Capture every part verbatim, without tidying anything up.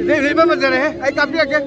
ꯏꯗꯩ ꯂꯩꯕ ꯐꯖꯔꯦꯍꯦ, ꯑꯩ ꯀꯥꯞꯄꯤꯔꯛꯀꯦ꯫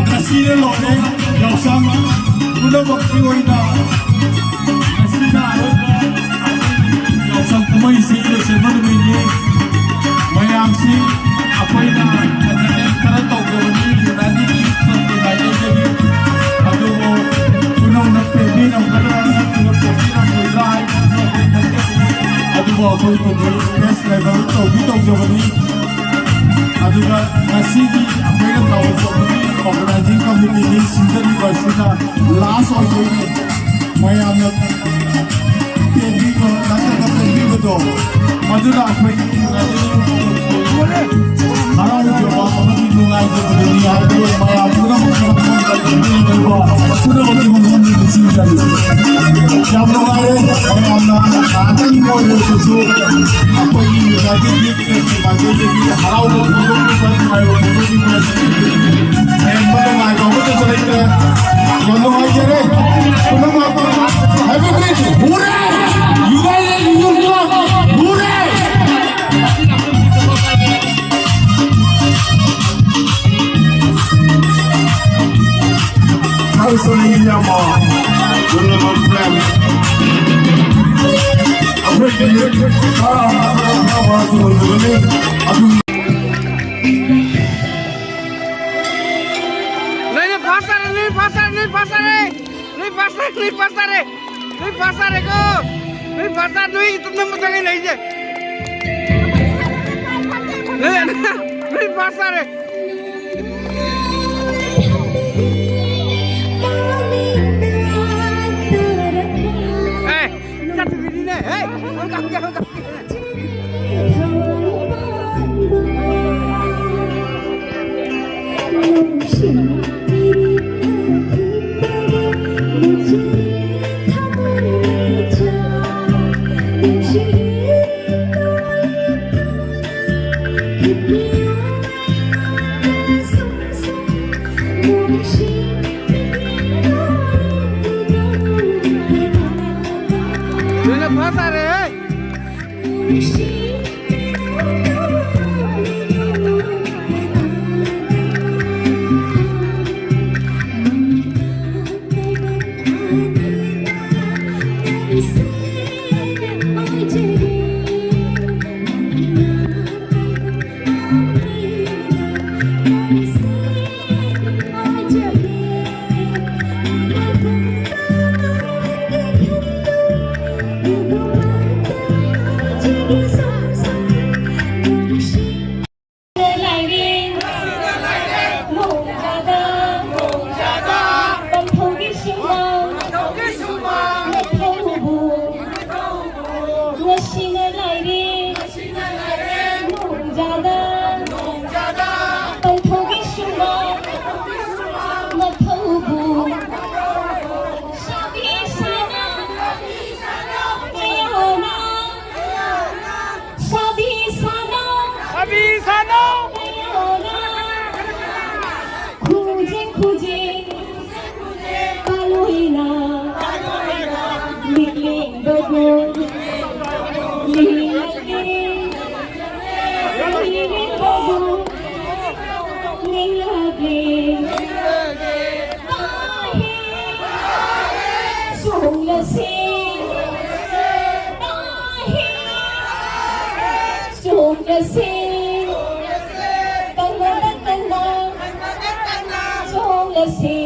ꯉꯁꯤꯅ ꯂꯣꯏꯔꯦ ꯌꯥꯎꯁꯪ ꯄꯨꯝꯅꯃꯛꯀꯤ ꯑꯣꯏꯅ꯫ ꯉꯁꯤꯅ ꯑꯔꯣꯏꯕ ꯌꯥꯎꯁꯪ ꯀꯨꯝꯍꯩꯁꯤ ꯂꯣꯏꯁꯤꯟꯕ ꯅꯨꯃꯤꯠꯅꯤ꯫ ꯃꯌꯥꯝꯁꯤ ꯑꯩꯈꯣꯏꯅ entertain ꯈꯔ ꯇꯧꯖꯕꯅꯤ, United Youth Club ꯀꯤ ꯃꯥꯏꯀꯩꯗꯒꯤ꯫ ꯑꯗꯨꯕꯨ ꯄꯨꯝꯅꯃꯛꯅ ꯄꯦꯟꯕꯤꯔꯝꯒꯗ꯭ꯔꯥ ꯅꯠꯇ꯭ꯔꯒ ꯄꯦꯟꯕꯤꯔꯝꯃꯣꯏꯗ꯭ꯔꯥ ꯍꯥꯏꯕꯗꯨ ꯑꯩꯈꯣꯏ ꯈꯪꯖꯗꯦ꯫ ꯑꯗꯨꯕꯨ ꯑꯩꯈꯣꯏ ꯄꯨꯝꯅꯃꯛ best level ꯇꯧꯗꯤ ꯇꯧꯖꯕꯅꯤ꯫ ꯑꯗꯨꯒ ꯉꯁꯤꯒꯤ ꯑꯩꯈꯣꯏꯅ ꯊꯧꯔꯝ ꯇꯧꯕꯒꯤ organizing committee ꯅꯤ ꯁꯤꯟꯖꯔꯤꯕ ꯑꯁꯤꯅ last ꯑꯣꯏꯗꯣꯏꯅꯤ꯫ ꯃꯌꯥꯝꯅ ꯄꯦꯟꯕꯤꯕ ꯅꯠꯇ꯭ꯔꯒ ꯄꯦꯟꯕꯤꯕꯗꯣ, ꯃꯗꯨꯅ ꯑꯩꯈꯣꯏꯒꯤ ꯍꯔꯥꯎꯖꯕ ꯑꯃꯗꯤ ꯅꯨꯡꯉꯥꯏꯖꯕꯗꯨꯅꯤ ꯍꯥꯏꯕꯗꯨ ꯃꯌꯥꯝ ꯄꯨꯝꯅꯃꯛꯅ ꯈꯪꯕ ꯄꯨꯝꯅꯃꯛꯀꯤ ꯃꯐꯝꯗ ꯅꯤꯡꯁꯤꯡꯖꯔꯤ꯫ ꯌꯥꯝ ꯅꯨꯡꯉꯥꯏꯔꯦ꯫ ꯃꯌꯥꯝꯅ ꯉꯥꯏꯍꯥꯛꯇꯪ ꯑꯣꯏꯔꯕꯁꯨ ꯑꯩꯈꯣꯏꯒꯤ United Youth Club ꯀꯤ ꯃꯥꯏꯀꯩꯗꯒꯤ ꯍꯔꯥꯎꯕ ꯐꯣꯡꯗꯣꯛꯂꯤꯕ, ꯅꯨꯡꯉꯥꯏꯕ ꯐꯣꯡꯗꯣꯛꯂꯤꯕ ꯑꯁꯤ ꯍꯦꯟꯕ ꯅꯨꯡꯉꯥꯏꯕ ꯑꯃꯠꯇꯁꯨ ꯂꯩꯇ꯭ꯔꯦ꯫ ꯌꯥꯝ ꯅꯨꯡꯉꯥꯏꯖꯔꯦ꯫ ꯄꯨꯝꯅꯃꯛ Happy Birthday! ꯍꯨꯔꯦ! United Youth Club! ꯍꯨꯔꯦ! Hausa na yin yamma, wannan man plan. Akwai da ya fara makaranta masu wanzu ne a duniya. Nene, pásale, Luis, pásale, Luis, pásale. Luis, pásale, Luis, pásale. Luis, pásale, go. Luis, pásale, Luis, tú no me estás en la isla. ꯆꯥꯔꯦ꯫ ꯑꯦ, ꯆꯠꯈꯤꯕꯤꯅꯤꯅꯦ꯫ ꯑꯦ, ꯑꯃꯨꯛ ꯀꯥꯞꯀꯦ, ꯑꯃꯨꯛ ꯀꯥꯞꯀꯦ꯫ ꯂꯣꯏꯅ ꯐꯥ ꯇꯥꯔꯦ꯫ ꯂꯥꯏꯔꯦꯟ ꯅꯣꯡꯖꯥꯗ ꯄꯟꯊꯧꯒꯤ ꯁꯨꯃꯥꯡ ꯃꯊꯧꯕꯨ ꯉꯁꯤꯅ ꯂꯥꯏꯔꯦꯟ ꯅꯣꯡꯖꯥꯗ ꯄꯟꯊꯧꯒꯤ ꯁꯨꯃꯥꯡ ꯃꯊꯧꯕꯨ ꯁꯥꯕꯤ ꯁꯥꯅ ꯃꯌꯥꯝꯅ ꯁꯥꯕꯤ ꯁꯥꯅꯧ꯫ ꯁꯥꯕꯤ ꯁꯥꯅꯧ꯫ ꯈꯨꯖꯦꯡ ꯈꯨꯖꯦꯡ ꯄꯥꯂꯣꯏꯅ ꯃꯤꯠꯂꯦꯡꯕꯕꯨ ꯂꯤꯂꯒꯦ꯫ ꯂꯤꯂꯒꯦ꯫ ꯆꯣꯡꯂꯁꯤ꯫ ꯆꯣꯡꯂꯁꯤ꯫ ꯇꯟꯅ ꯇꯟꯅ ꯆꯣꯡꯂꯁꯤ꯫